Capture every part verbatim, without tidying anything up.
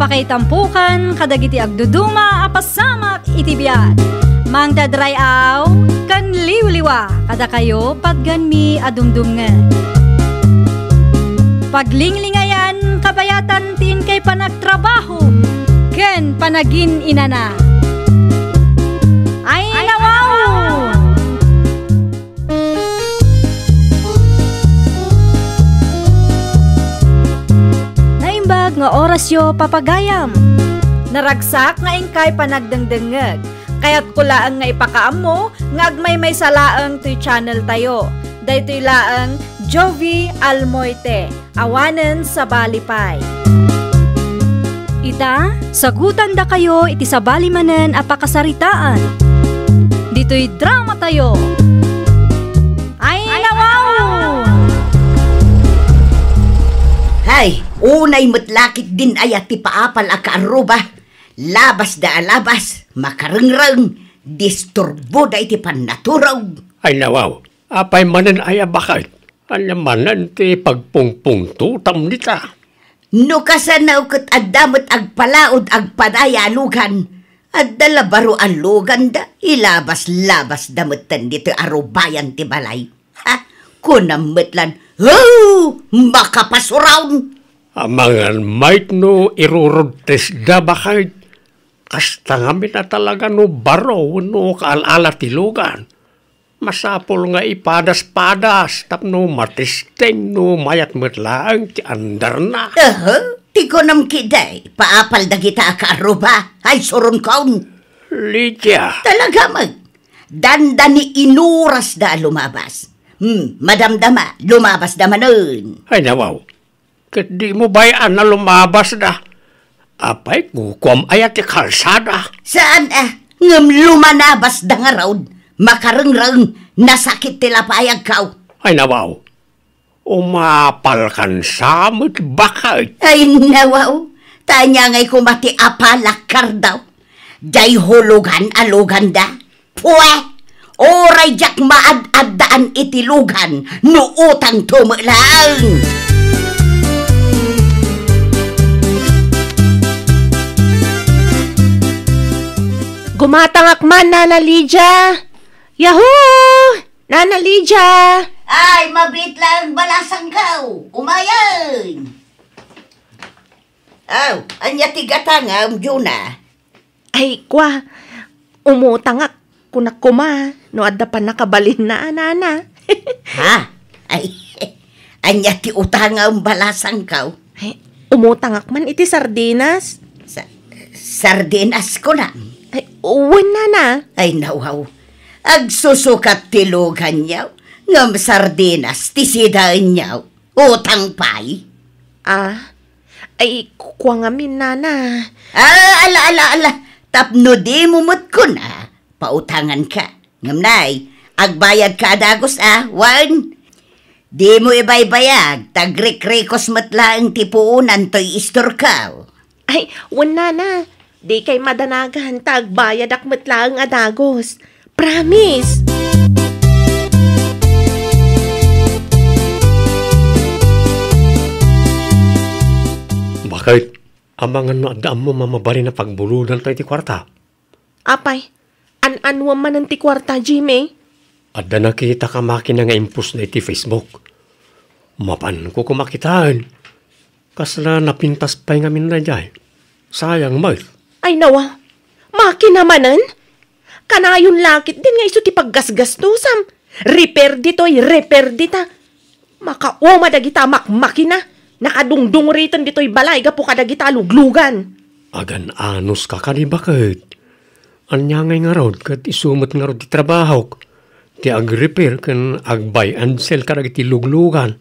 Pakaitampokan kadagiti agduduma a pasamak iti biag. Mangted ray-aw ken liwliwa kadakayo patganmi a dumdumngeg. Paglinglingayan kabayatan ti inkay panagtrabaho ken panagin-inana. Ay, nawaw! Naimbag nga orasyo, papagayam. Naragsak nga inkay panagdengdengngeg. Kayatko laeng nga ipakaammo nga agmaymaysa laeng toy channel tayo. Daytoy laeng Jovi Almoite. Awanen sabali pay. Ita, sagutandakayo iti sabali manen a pakasaritaan. Ditoy drama tayo. Ay, nawaw! Hay, unay met lakit din aya ti paapal a kaarruba. Labas da a labas, makarengreng, disturbo da iti pannaturog. Ay, nawaw. Apay manen aya baket? Ania manen ti pagpungpungtotam dita? No kasano ket adda met agpalaod agpadaya a lugan, adda la baro a luganda, ilabas-labas da metten ditoy arubayan ti balay. Ha? Kunam met lan, "Ho! Makapasuraon!" Amangan mayt no irurudtes da baket. Kasta ngamin a talaga no baro wenno kaal-ala ti lugan. Masapul nga ipadas-padas tapno matesteng no mayat met laeng ti andarna. Aha, ti kunam ketdi, paapal dagita a kaarruba, ay suronkon. Lydia. Talaga met. Dandani inuras da a lumabas. Hmm, madamdama, lumabas da manen. Ay, nawaw. Ket dimo bay-an a lumabas da. Apay, kukuam aya ti kalsada? Saan a, ngem lumanabas da ngarud. Makarengreng, nasakit ti lapayagko. Ay, nawaw. Umapalkan sa met baket. Ay, nawaw. Ta ania ngay koma ti apalak, Cardo? Diay hulugan a luganda. Pue! Uray diak maad-addaan iti lugan no utangto met laeng. Gumatangak man, Nana Lydia. Yahoo! Nana Lydia! Ay, mabiit laeng balasangko. Umayen! Aw, ania ti gatangam, Juna? Ay, kua, umutangak, kunak koma, no adda pannakabalinna, a, nana. Ha? Ay, ania ti utangam, balasangko? Ay, umutangak man iti sardinas. Sa-, sardinas, kunam? Ay, wen, nana. Ay, nawaw. Agsusukat ti luganyo, ngem sardinas ti sidaenyo. Utang pay? Ah, ay, ku-, kua ngamin, nana. Ah, ala, ala, ala. Tapno dimo met kuna, pautanganka. Ngem nay, agbayadka a dagus a, wen? Dimo ibaybayag, ta agrikrikos met laeng ti puonan toy istorko. Ay, wen, nana. Dikay madanagan ta agbayadak met laeng a dagus. Promise! Baket, amangan no adda ammom a mabalin a pagbulodanto iti kuarta? Apay, an-anuam manen ti kuarta, Jimmy? Adda nakitak a makina nga impostna iti Facebook. Mapanko koma kitaen. Kasla napintas pay ngamin daydiay. Sayang met. Ay, nawa. Makina manen? Kanayon la ketdin nga isu ti paggasgastosam. Repair ditoy, repair dita. Makauma dagita a makmakina. Nakadungdungriten ditoy balay gapu kadagita a luglugan. Agan-anos ka kadi, baket? Ania ngay ngarud ket isu met ngarud ti trabahok, ti agrepair ken ag-buy and sell kadagiti luglugan.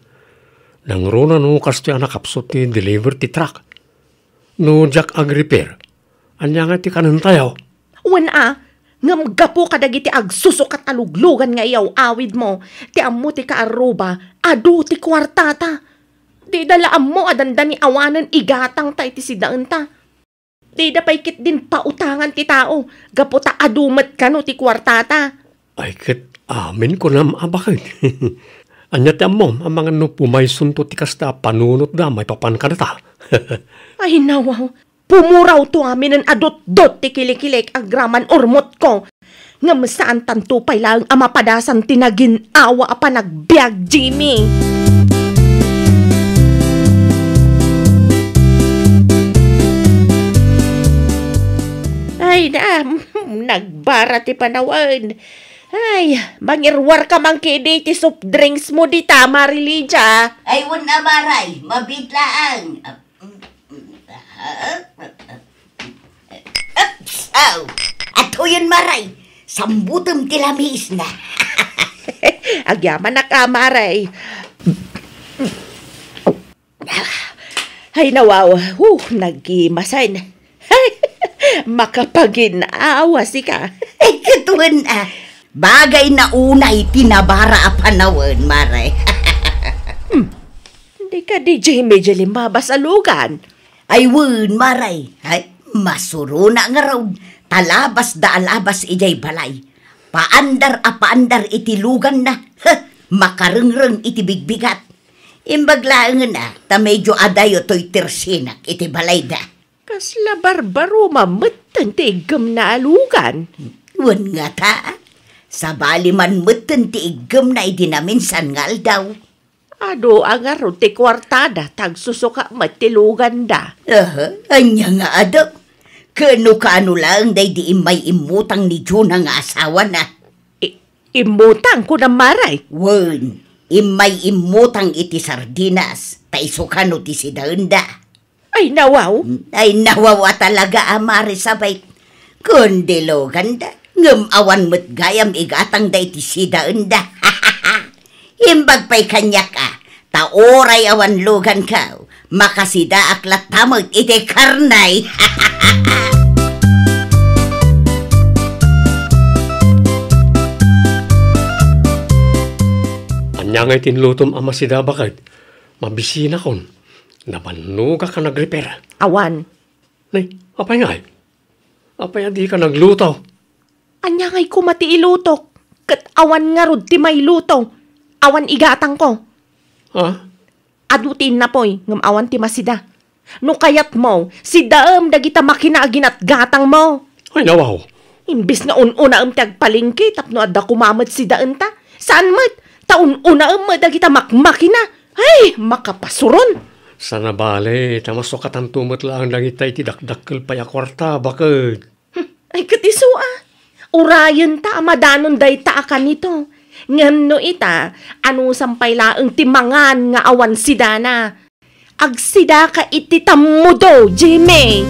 Nangruna no kastoy a nakapsut ti deliver ti truck. No diak agrepair, ania ngay ti kanentayo? Wen a, ngem gapu kadagiti agsusukat a luglugan nga iyaw-awidmo, ti ammo ti kaarruba, adu ti kuartata. Dida la ammo a dandani awanen igatangta iti sidaenta. Dida pay ketdin pautangan ti tao, gapu ta adu met kano ti kuartata. Ay, ket amin kunam a baket. Ania ti ammom, amangan no pumaysonto ti kasta a panunotda maipapan kadata? Ay, nawaw. Pumurawto aminen a dotdot ti kilikilik agraman urmotko. Ngem saantanto pay laeng a mapadasan ti nagin-awa a panagbiag, Jimmy. Ay, na, nagbara ti panawen. Ay, mangiruarka man kadi ti soft drinks mo dita, Mari Lydia. Ay, wen a, Maray, mabiit laeng. Ups, aw. Atoyen, Maray. Sambutem ti lamisna. Agyamanak a, Maray. Ay, nawaw. Huh, nagkimasen. Makapagin-awa sika. Ay, ket wen a. Bagay na unay ti nabara a panawen, Maray. Hmm. Di kadi Jimmy ti limmabas a lugan? Ay wen, Maray. Ay, masurona ngarud. Ta labasda a labas idiay balay. Paandar a paandar iti luganna. Heh, makarengreng iti bigbigat. Imbag laengen a, ta medio adayo toy tersinak iti balayda. Kasla barbaruma metten ti iggemna a lugan. Wen ngata, sabali man metten ti iggemna idi naminsan nga aldaw. Adu a ngarud ti kuartada, ta agsusuka met ti luganda. Aha, ania nga adu? Ken no kaano laeng daydi immay immutang ni Juna nga asawana? I-, immutang, kunam, Maray? Wen, immay immutang iti sardinas, ta isu kano ti sidaenda. Ay, nawaw. Ay, nawaw a talaga a Mari Sabay. Kundi luganda, ngem awan met gayam igatangda iti sidaenda. Imbag pay kaniak a, ta uray awan luganko, makasidaak latta met iti karne. Ania ngay ti inlutom a masida, baket? Mabisinakon. Nabannogak a nagrepair. Awan. Nay, apay ngay? Apay a dika nagluto? Ania ngay koma ti ilutok? Ket awan ngarud ti mailuto. Awan igatangko. Ha? Adu ti innapoy, ngem awan ti masida. No kayatmo, sidaem dagita makina a ginatgatangmo. Ay, nawaw. Imbes nga un-unaem ti agpalengke tapno adda koma met sidaenta, saan met, ta un-unaem met dagita makmakina. Ay, makapasuron! Sana bale, ta masukatanto met laeng dagita iti dakdakkel pay a kuarta, baket. Hmm, ay, ket isu a. Urayenta a madanon dayta a kanito. Ngem no ita, anusam pay laeng ti mangan nga awan sidana. Agsidaka iti tammudo, Jimmy!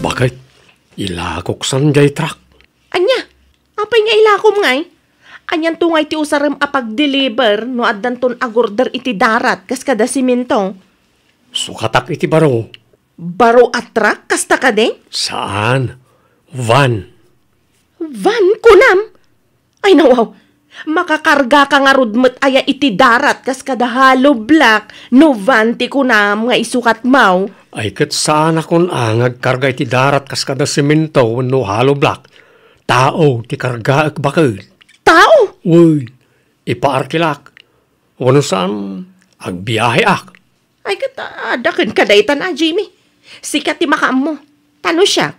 Baket, ilakok san jay truck. Ania? Apay nga ilakom ngay? Anianto ngay ti usarem a pag-deliver no addanton agorder iti darat kas kada simento? Sukatak iti baro. Baro a truck kasta kadi? Saan. Van. Van, kunam? Ay, nawaw. Makakargaka ngarud met aya iti darat kas kada hollow block no van ti kunam nga isukatmo? Ay, ket saanakon a nga agkarga iti darat kas kada semento wenno hollow block. Tao ti kargaek, baket. Tao? Uy, ipaarkilak. Wenno saan, agbiaheak. Ay, ket, ah, adda kenka daytan a, Jimmy. Sika ti makaammo. Ta no siak,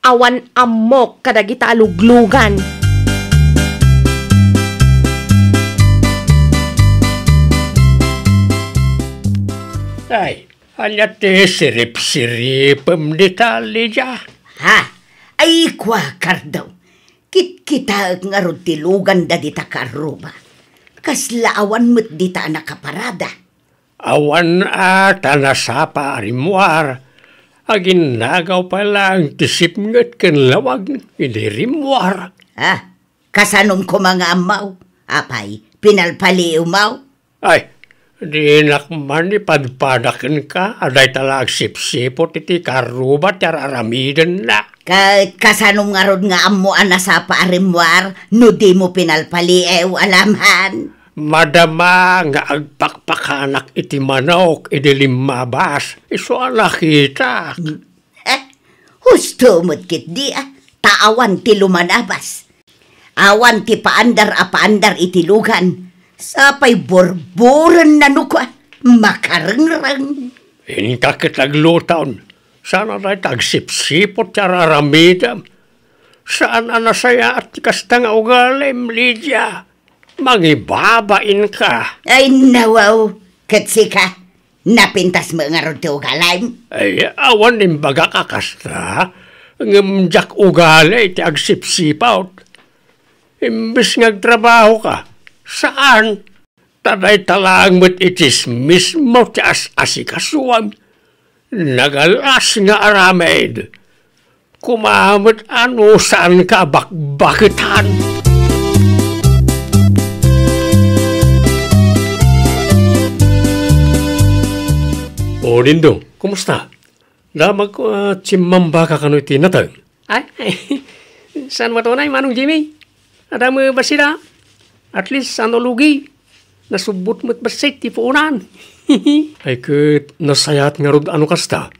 awan ammok kadagita a luglugan. Ay, ania ti sirip-siripem dita, Lydia? Ha? Ay, kua, Cardo. Kitkitaek ngarud ti luganda dita kaarruba. Kasla awan met dita a nakaparada. Awan a ta nasapa a rimmuar. Aginnagaw pay laeng ti sipnget ken lawag idi rimmuar. Ah, kasanom koma nga ammo? Apay, pinalpaliiwmo? Ay, dinak man ipadpada kenka a dayta la agsipsiput iti kaarruba ti ar-aramidenna. Ket kasanom ngarud nga ammo a nasapa a rimmuar no dimo pinalpaliiw, Alaman? Madama nga agpakpakanak iti manok idi limmabas, isu a nakitak. Eh, husto met ketdi, ah, ta awan ti lumanabas. Awan ti paandar a paandar iti lugan. Sapay borborenna no kua, makarengreng. Inka ket aglutaon. Saan a dayta agsipsiput ti ar-aramidem. Saan a nasayaat ti kasta nga ugalim, Lydia. Mangibabainka. Ay, nawaw. Ket sika, napintas met ngarud ti ugalim? Ay, awan imbagak a kasta. Ngem diak ugali ti agsipsiput. Imbes nga agtrabahoka, saan. Ta dayta laeng met iti mismo ti as-asikasuam. Nagalas nga aramid. Koma met a no saanka a bakbaketan. O, Dindo, kumusta? Damagko a simmambaka kano iti nateng. Ay, saan met unay, Manong Jimmy? Adda met bassit a. At least, saan a lugi. Nasubbot met bassit ti puonan. Ay, ket nasayaat ngarud a no kasta.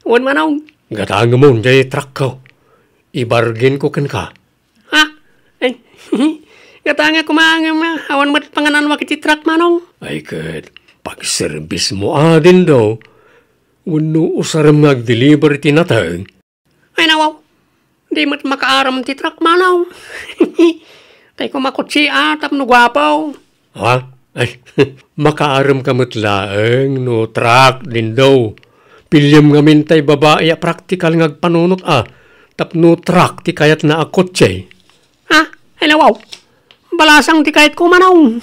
Wen, Manong. Gatangemon jay truckko. Ibargainko kenka. Ha? Ay, gatangek koma ngem, ah, awan met pangananwak iti truck, Manong. Ay, ket pagserbismo a, Dindo. Wenno usarem nga agdeliver iti nateng? Ay, nawaw. Di met makaaram ti truck, Manong. Tay koma kotse a tapno guapo. Ha? Ay, makaaram ka met laeng no truck, Dindo. Piliem ngamin tay babai a praktikal nga agpanunot a tapno truck ti kayatna a kotse. Ha? Ay, nawaw. Balasang ti kayatko, Manong.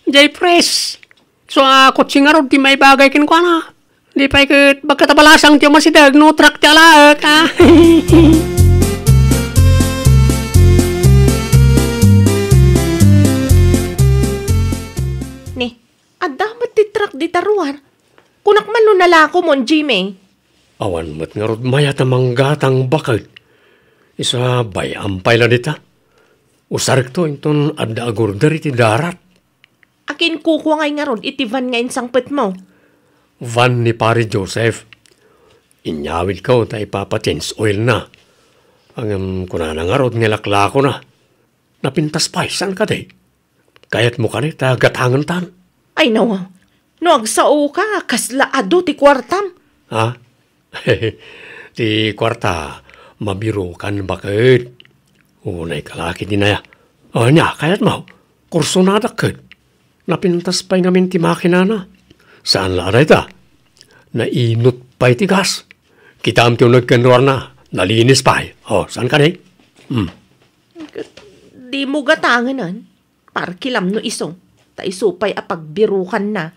Jay press. So, a kotse ngarud ti maibagay kenkuana. Di pay ket bagka ta balasang ti umasideg no truck ti alaek, a. Ni, adda met ti truck dita ruar. Kunak man no nalakomon, Jimmy. Awan met ngarud mayat a manggatang baket. Isu a bay-am pay la dita. Usarekto inton adda agorder iti darat. Akin kukua ngay ngarud iti van nga insangpetmo? Van ni Pare Joseph. Inyawidko ta ipapa-change oilna. Ngem kunana ngarud nga laklakona. Napintas pay, saan kadi? Kayatmo kadi ta gatangentan? Ay, nawa. No agsaoka, kasla adu ti kuartam? Ha? Ti kuarta, mabirokan baket. Unay kalaki dinaya. Ania, kayatmo? Kursonadak ket. Napintas pay ngamin ti makinana. Saan la a dayta? Nainot pay ti gas. Kitam ti uneg ken ruarna. Nalinis pay. O, saan kadi? Hmm. Ket dimo gatangenen. Parkilam no isu, ta isu pay a pagbirokanna.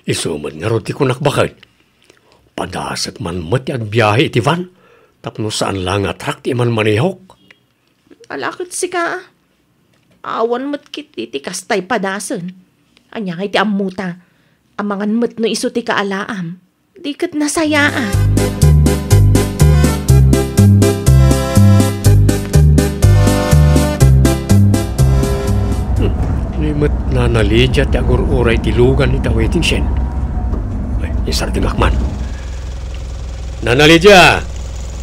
Isu met ngarud ti kunak baket. Padasek man met ti agbiahe iti van, tapno saan la nga truck ti imanmanehok. Ala ket sika, a. Awan met ketdi ti kastay padasen. Ania ngay ti ammota? Amangan met no isu ti kaalaam. Di ket nasayaat. Hmm, ni met Nana Lydia ti agur-uray ti lugan ita waiting shed. Ay, isardengak man. Nana Lydia,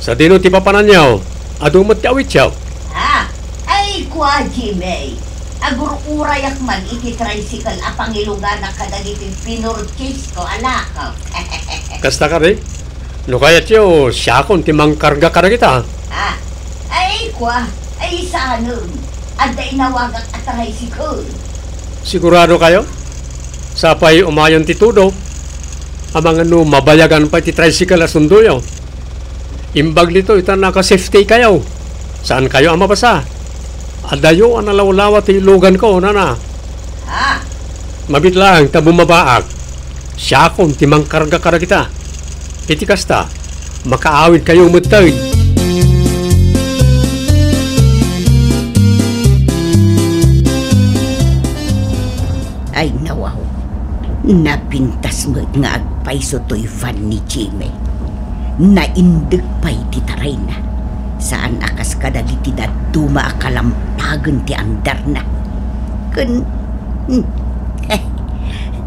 sadino ti papananyo? Adu met ti awityo? Ah, ay, kua, Jimmy. Agur-urayak man iti tricycle a pangiluganak kadagiti pinurchasesko a lakaw. Kasta kadi? No kayatyo, siakon ti mangkarga kadagita. Ah, ay, kua, ay, saanen. Adda inawagak a tricycle. Sigurado kayo? Sapay umayon ti tudo. Amangan no mabayagan pay ti tricycle a sundoyo. Imbag ditoy ta naka-safety kayo. Saan kayo a mabasa? Adayo a nalawlawa ti luganko, nana. Ah. Mabit laeng ta bumabaak. Siakon ti mangkarga kadagita. Iti kasta, makaawid kayo metten. Ay, nawaw. Napintas met nga agpayso toy van ni Jimmy. Naindeg pay ti tarayna. Saan a kas kadagiti dadduma a kalampagen ti andarna. Ken,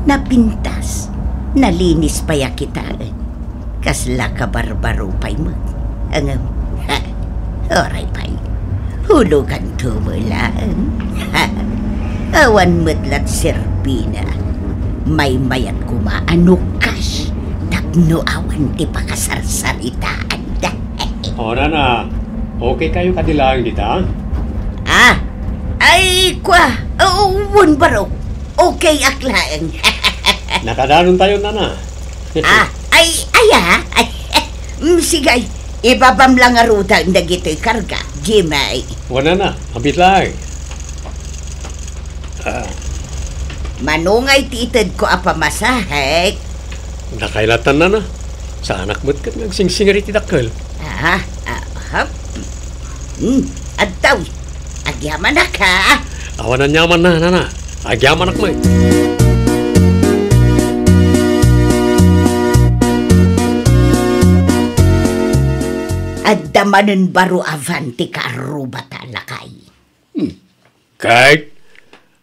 napintas, nalinis pay a kitaen. Kasla kabarbaro pay met. Ngem, oray pay. Huluganto met laeng. Awan met la ti serbina. Maymayat koma a nukkas tapno awan ti pakasarsaritaanda. O, nana, okay kayo kadi laeng dita? Ah, ay, kwa, wen baro, okay ak laeng. Nakadanontayo, nana. Ah, ay, aya, ay, mm, sige, ibabam lang a ruta dagitoy karga, Jimmy. Wen, nana, abit laeng. Ah. Mano ngay ti itedko a pamasahe? Dakaylatan, nana. Saanak met ket nga agsingsingar iti dakkel. Ah, ah, hap. Hmm, adtaw. Agyamanak, ha? Awan aniamanna, nana. Agyamanak met. Adda manen baro a van ti kaarrubata, lakay. Hmm. Ket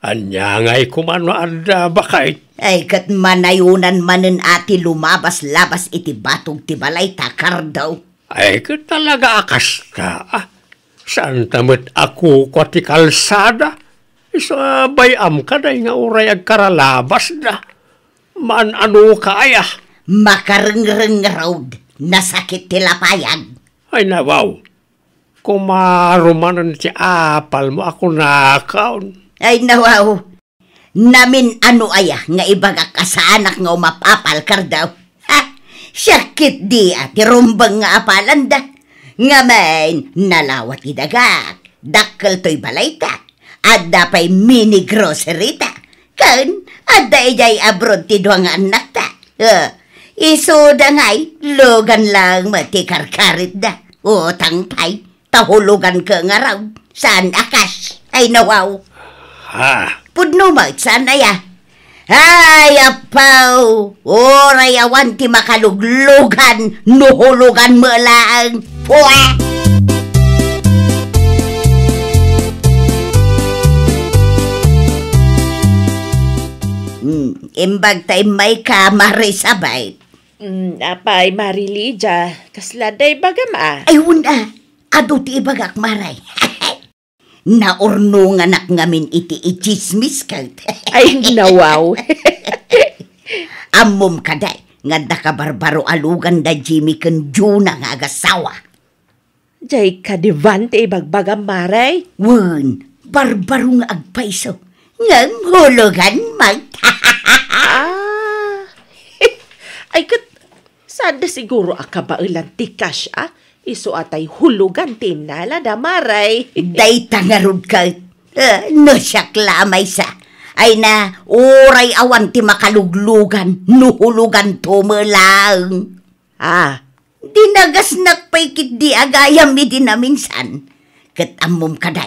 ania ngay koma no adda, baket? Ay, ket manayonan manen a ti lumabas-labas iti batog ti balayta, Kardo. Ay, ket talaga a kasta, a. Saanta met a kukua ti kalsada. Isu a bay-am kadi nga uray agkaralabasda. Maan-ano ka, aya? Makarengreng ngarud, nasakit ti lapayag. Ay, nawaw. Kumarumanen ti apalmo a kunakon. Ay, nawaw. Namin-ano aya nga ibagak a saanak nga umapapal, Kardo? Ha? Siak ketdi a ti rumbeng nga apalanda. Ngamin, nalawa ti dagak. Dakkel toy balayta. Adda pay mini grocery ta. Ken, adda idiay abroad ti dua nga annakta. Eh, isuda ngay, lugan lang met ti karkaritda. Utang pay, ta hulugan ka ngarud. Saan a kas? Ay, nawaw. Ha? Pudno met, saan aya? Ay, apaw! Uray awan ti makaluglugan no hulugan met laeng. Pua! Hmm, imbag ta immayka, Mare Sabet. Hmm, apay, Mare Lydia, kasla adda ibagam a? Ay, wen a. Adu ti ibagak, Mare. Naurnonganak ngamin iti itsismis ket. Ay, nawaw. Ammom kadi nga adda kabarbaro a lugan da Jimmy ken Juna nga agasawa? Diay kadi van ti ibagbagam, Mare? Wen, barbaro nga agpayso. Ngem hulugan met. Ah. Ay, ket, saanda siguro a kabaelan ti kas a? Isu a tay hulugan ti innalada, Mare. Dayta ngarud ket, eh, no siak la a maysa. Ay na, uray awan ti makaluglugan, no huluganto met laeng. Ah. Dinagasnak pay ketdi a gayam idi naminsan. Ket ammom kadi,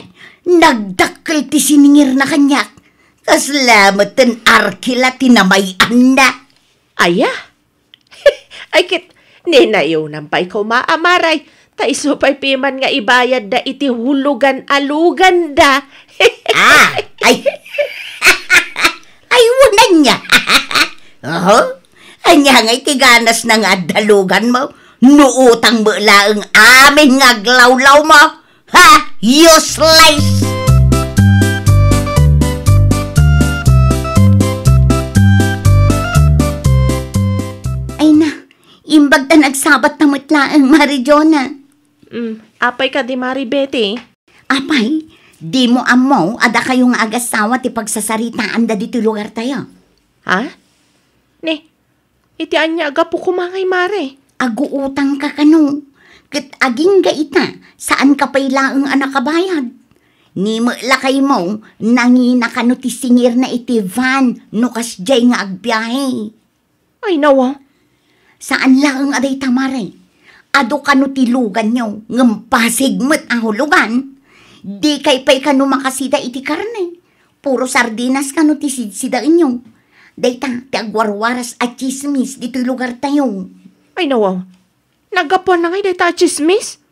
nagdakkel ti siningirna kaniak. Kasla met ten arkila ti namay-anna. Aya? Ay ket, ninayonam pay koma a, Mare, ta isu pay piman nga ibayadda iti hulugan a luganda. Ah, ay. Ay, wen ania. Oho. Ania ngay ti ganasna nga adda luganmo? No utang met laeng amin nga aglawlawmo. Ha? Useless! Ay na, imbag ta nagsabatta met laeng, Mare Jona. Mm, apay kadi, Mare Betty? Apay, dimo ammo a dakayo nga agasawa ti pagsasaritaanda ditoy lugartayo? Ha? Ni, iti ania a gapu koma ngay, Mare? Aguutangka kano. Ket agingga ita, saanka pay laeng a nakabayad. Ni met lakaymo, nangina kano ti singirna iti van no kasdiay nga agbiahe. Ay, nawa. Saan laeng a dayta, Mare. Adu kano ti luganyo, ngem Pasig met a hulugan. Dikay pay kano makasida iti karne. Puro sardinas kano ti sidsidaenyo. Dayta ti agwarwaras a tsismis ditoy lugartayo. Ay, nawaw. Naggapuanna ngay dayta a tsismis?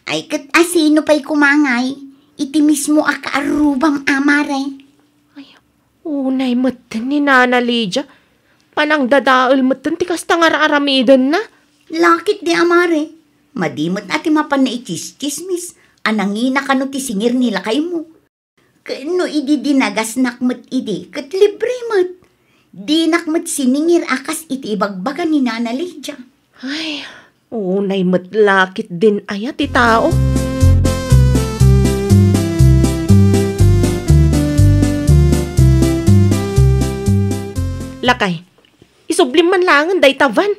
Ay, ket asino pay koma ngay? Iti mismo a kaarrubam a, Mare. Ay, unay metten ni Nana Lydia. Panangdadael metten ti kasta nga ar-aramidenna. Lakit di a, Mare. Madi met a ti mapan naitsistsismis a nangina kano ti singir ni lakaymo. Ken no idi dinagasnak met idi, ket libre met. Dinak met siningir a kas iti ibagbaga ni Nana Lydia. Ay, unay met la ketdin aya ti tao. Lakay, isublim man laengen dayta van.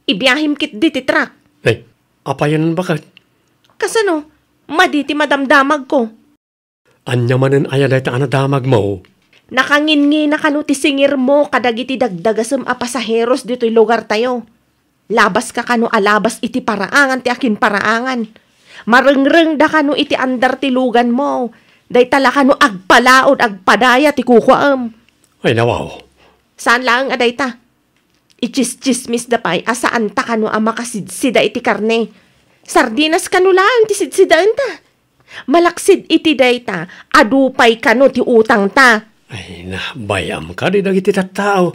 Ibiahim ketdi ti truck. Ay, apayen baket? Kasano? Madi ti madamdamagko. Ania manen aya dayta a nadamagmo? Nakanginngina kano ti singirmo kadagiti dagdagasem a pasaheros ditoy lugartayo. Labaska kano a labas iti paraangan ti akinparaangan. Marengrengda kano iti andar ti luganmo. Dayta la kano agpalaod, agpadaya ti kukuaem. Ay, nawaw. Saan laeng a dayta. Ichischismisda pay a saanta kano a makasidsida iti karne. Sardinas kano laeng ti sidsidaenta. Malaksid iti dayta, adu pay kano ti utangta. Ay, nabay-am kadi dagiti tattao.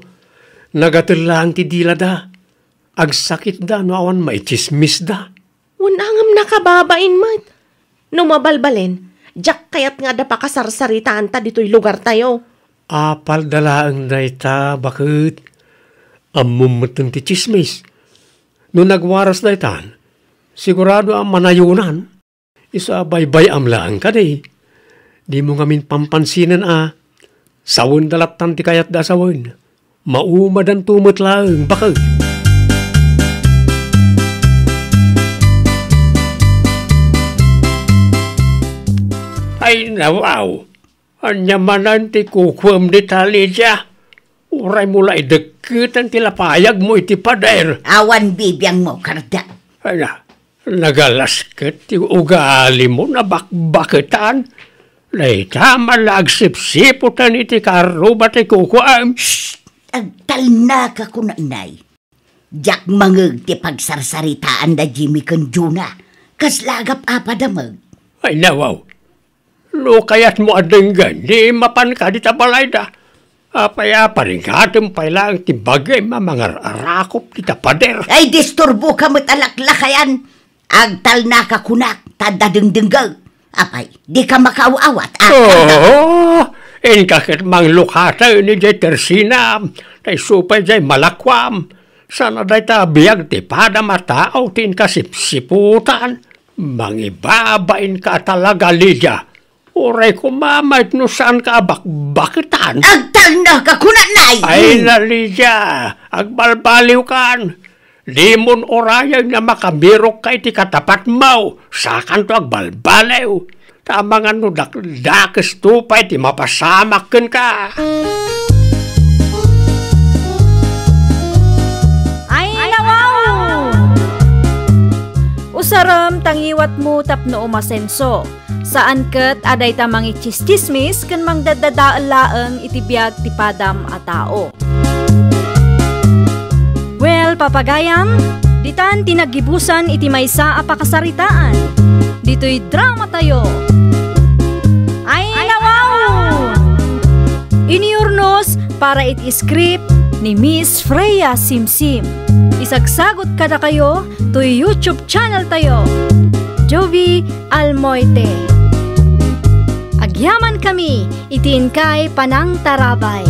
Nagatel laeng ti dilada. Agsakitda no awan maichismisda. Wen, angem nakababain met. No mabalbalen, diak kayat nga adda pakasarsaritaanta ditoy lugartayo. Apalda laeng dayta, baket. Ammom metten ti tsismis. No nagwaras daytan, sigurado a manayonan. Isu a baybay-am laeng kadi. Dimo ngamin pampansinen a sawenda lattan ti kayatda a sawen. Maumadanto met laeng, baket. Ay, nawaw. Ania manen ti kukuem dita, Lydia? Uray mo la idekketen ti lapayagmo iti pader. Awan bibiangmo, Karda. Ay na, nagalasket ti ugalimo, nabakbaketan. Dayta man la agsipsiputan iti karruba ti kukuem. Shh! Agtalnaka, kuna, Nay. Diak mangeg ti pagsarsaritaan da Jimmy ken Juna. Kasla agap-apa da met. Ay, nawaw. No kayatmo a denggen, di mapanka dita balayda. Apay a paringatem pay laeng ti bagim a mangar-arakop dita pader. Ay, disturboka met a laklakayan. Agtalnaka kunak, ta adda dengdengngeg. Apay, dika makaaw-awat, a? Oo, inka ket manglukaten idiay tersina, ta isu pay diay malakuam. Saan a dayta a biag ti padam a tao ti inka sipsiputan. Mangibabainka a talaga, Lydia. Uray koma met no saanka a bakbaketan. Agtalnaka, kuna, Nay! Ay na, Lydia, agbalbaliwkan. Dimon urayen nga makabirokka iti katapatmo, sakanto agbalbaliw. Ta amangan no dakdakesto pay ti mapasamak kenka. Ay, nawaw! Usarem ta ngiwatmo tapno umasenso. Saan ket a dayta mangitsistsismis ken mangdaddadael laeng iti biag ti padam a tao. Well, papagayam, ditan ti naggibusan iti maysa a pakasaritaan. Ditoy dramatayo. Ay, nawaw! Inurnos para iti script ni Miss Freya Simsim. Isagsagut kadakayo toy YouTube channel tayo, Jovie Almoite. Agyaman kami iti inkay panangtarabay.